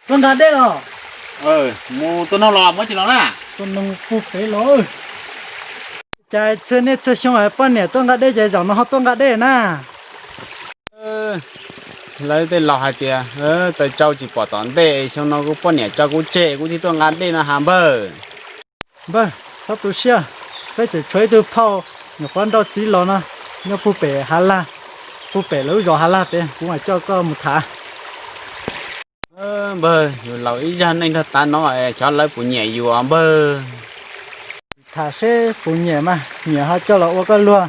Tuaj nqa dej los. Mus tua noog los muab tsis los na. Tua noog puag pem los. Cas txhua niaj txhua xyoo poj niam tuaj nqa dej ces zaum no ho tuaj nqa dej na. Lawv tej laus hais tias taws tsau tsis pom tom ntej, xyoo no kuv poj niam tso kuv tseg kuv thiaj tuaj nqa dej no has npawg. Npawg, txhob tu siab, peb tseem tshuav ib tug phauj nyuam qhuav nrauj txiv los no, nyob puag pem Hav Laj, puag pem lawv lub zos Hav Laj pem, kuv mam coj koj mus tham. Npawg, yus laus ib zaj neej nrog tav no, xyov lawv puas nyiam yus npawg. Tham seb puas nyiam mas nyiam ho coj los ua koj luag.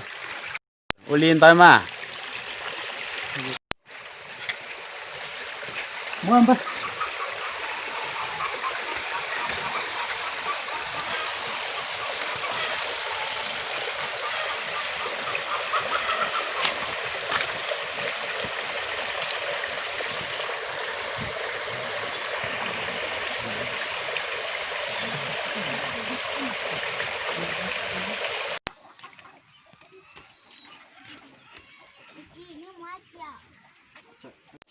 Ua li ntawd mas.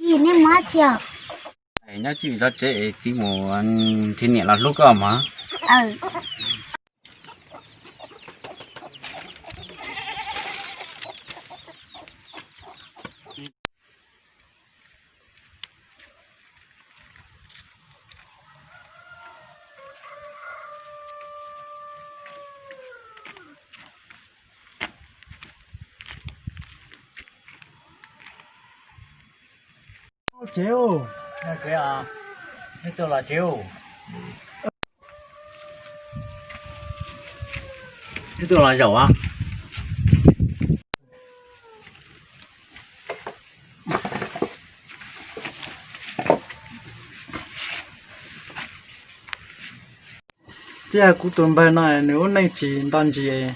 Txiv, nej mus dab tsi os? Nyob tsis tsev, txiv mus nrhiav niam los hlub koj mog. Tsev, nej tuaj los tsev. Nej tuaj los zaum. Thiab kuv tus npawg no nws lub neej tsis nto ntsis.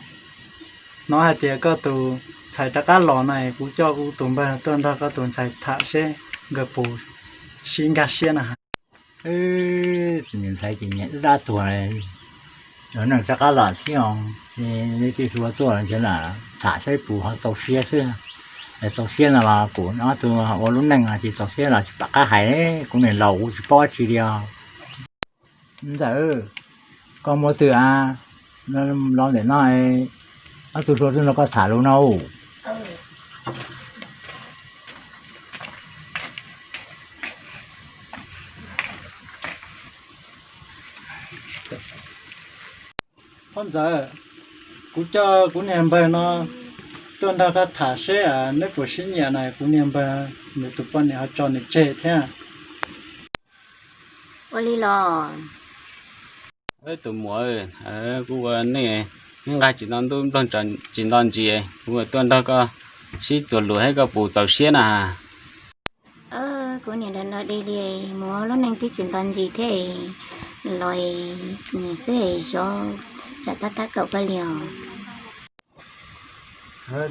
Hnov hais tias koj tus ntxhais rov qab los no, kuv coj kuv tus npawg tuaj nrog koj tus ntxhais tham seb nkawd puas sib nkag siab na. Tus ntxhais ces nyiam dab tuag, neeg rov qab los thiab, tij hlua tuaj ntawd na, tham saib puas ho txaus siab xwb. Txaus siab no los kuv ob tug ua lub neej tsis txaus siab los tsis pom qab hais, kuv niam laus kuv tsis paub dab tsi li os. Ntxawm, koj muaj twg a? Los ntawm no, ob tug hluas twb nrog koj tham lus no. Phauj ntxawm, kuv coj kuv niag npawg no tuaj nrog koj tham seb neb puas sib nyiam na, kuv niag npawg nws tus poj niam ho tso nws tseg thiab. Ua li los. Tus muam, kuv ua neej nqag tsis nto ntuj nplooj tsis nto ntsis, kuv tuaj nrog koj sib txuas lus saib koj puas txaus siab na. Kuv niam nrog nrog dej li, mus lub neej twb tsis nto ntsis thiab, los nim xwb xyov tsam tab tab kaum koj li os.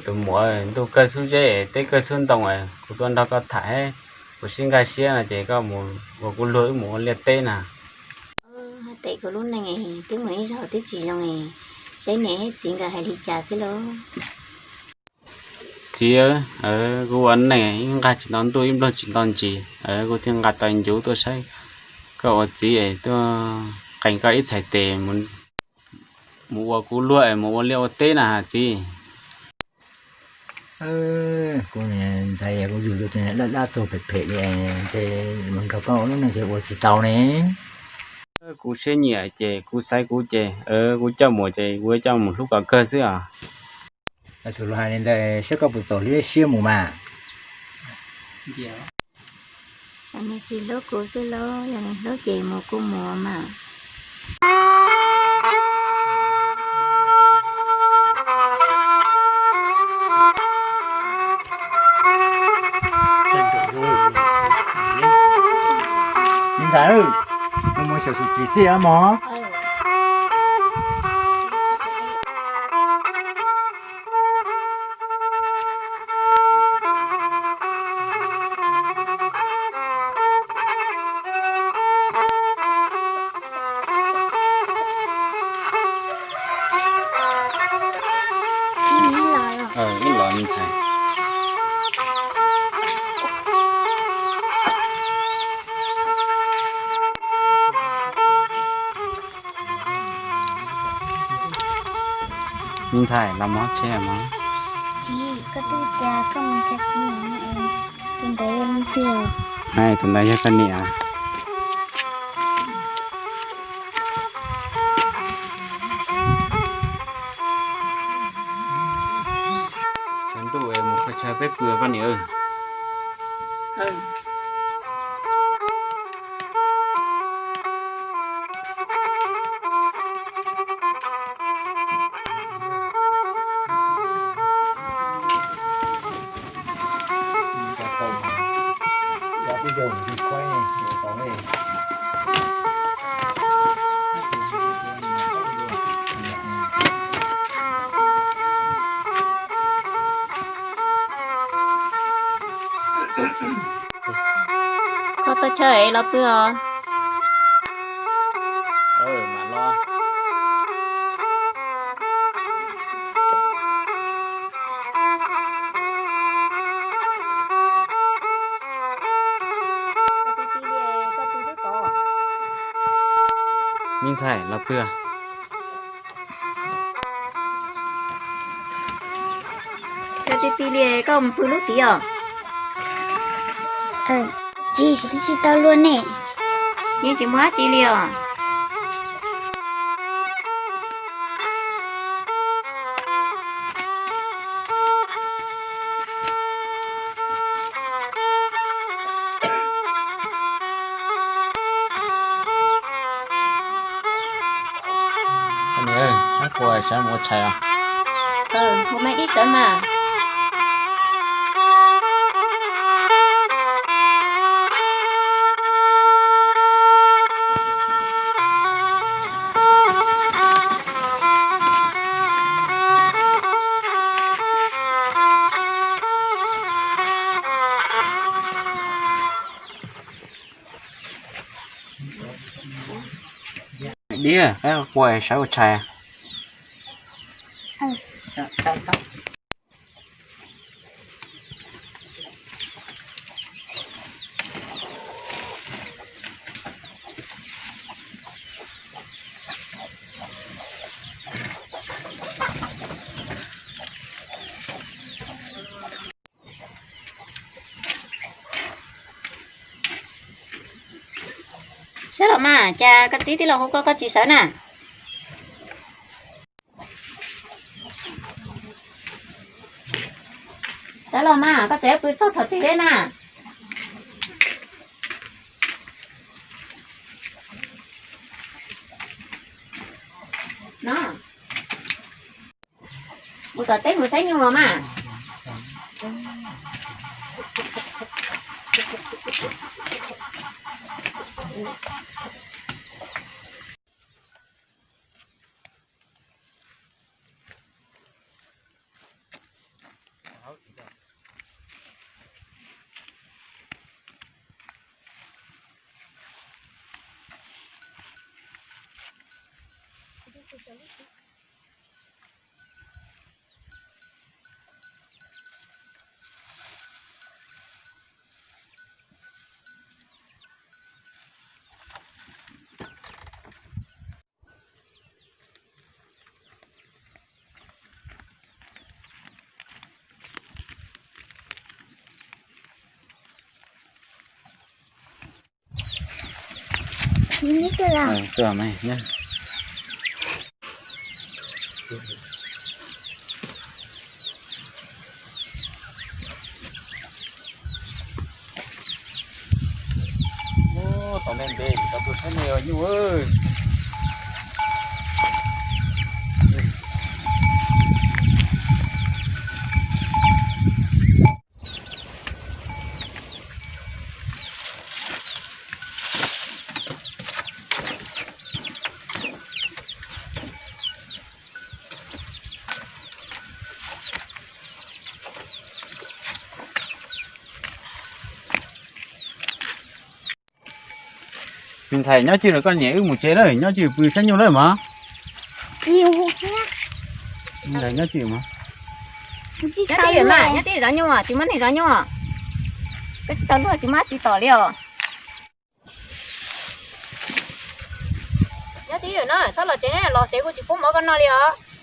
Tus muam, ntuj kawg xub zeb, teb kawg xub ntoo, kuv tuaj nrog koj tham, kuv sib nkag siab no ces koj mus ua kuv luag wb mus ua liaj teb na. Hais tias kuv lub neej twb mus ib zaug twb tsis zoo, saib niam thiab txiv nkawd hais li cas xwb lauj. Txiv, kuv ua neej ib nqag tsis nto ntuj ib nplooj tsis nto ntsis, kuv thiaj nqa tau ncuv tuaj saib koj ua txiv tuaj qee koj ib txhais tes mus ua kuv luag es mus ua liaj ua teb na txiv. Kuv ntxhais kuv yug tus dab dab tuag phem phem li, ces mus nrog koj ua lub neej ces ua tsis tau ne. Kuv siab nyiam ces kuv xaiv kuv ces kuv coj mus ces kuv coj mus hlub kom kawg xwb os. Tus luag hais li ntawd saib koj puas txaus siab mus mas. Tsam nws tsis hlub kuv xwb lauj, yog nws hlub ces mus kuj mus mas. Ntxawm, mus xyuas xyuas tsis txiaj mog. Me ntxhais, los mov tseg mov. Txiv, koj twb tias koj mus cog kuv niam no es tus ntawd yog leej twg? Ai, tus ntawd yog koj niam. Tsaus ntuj es mus qhov chaw peb pw koj niam. Koj tau chaw es los pw os. Me ntxhais, los pw. Tsaus ti ti li, koj mus pw lub tid os. Txiv, kuv twb tsis tau luaj ne. Yeej tsis muaj dab tsi li os. Koj niam, koj puas sawv mus ua tshais os? Kuv mam li sawv mas. Diam, koj puas sawv ua tshais? Sawv los mas, cas koj txiv tij laug hu koj koj tsis sawv na? Sawv los mas, koj tseem pw txog thaum twg thiab na? No, mus tom teb mus saib nyuj los mas. Tom nej ntev tau tuaj saib nej os nyuj. Me ntxhais, nyob twj ywm los koj niam wb mus tsev lawm, nyob twj ywm pw saib nyuj lawm mas. Nyob twj ywm mas. Nyob twj ywm mas, nyob twj ywm zov nyuj, tsis muaj neeg zov nyuj. Koj tsis tau luag tsis muaj dab tsi tom li os. Nyob twj ywm na, txhob los tsev, los tsev kuv tsis pub mov koj noj li os.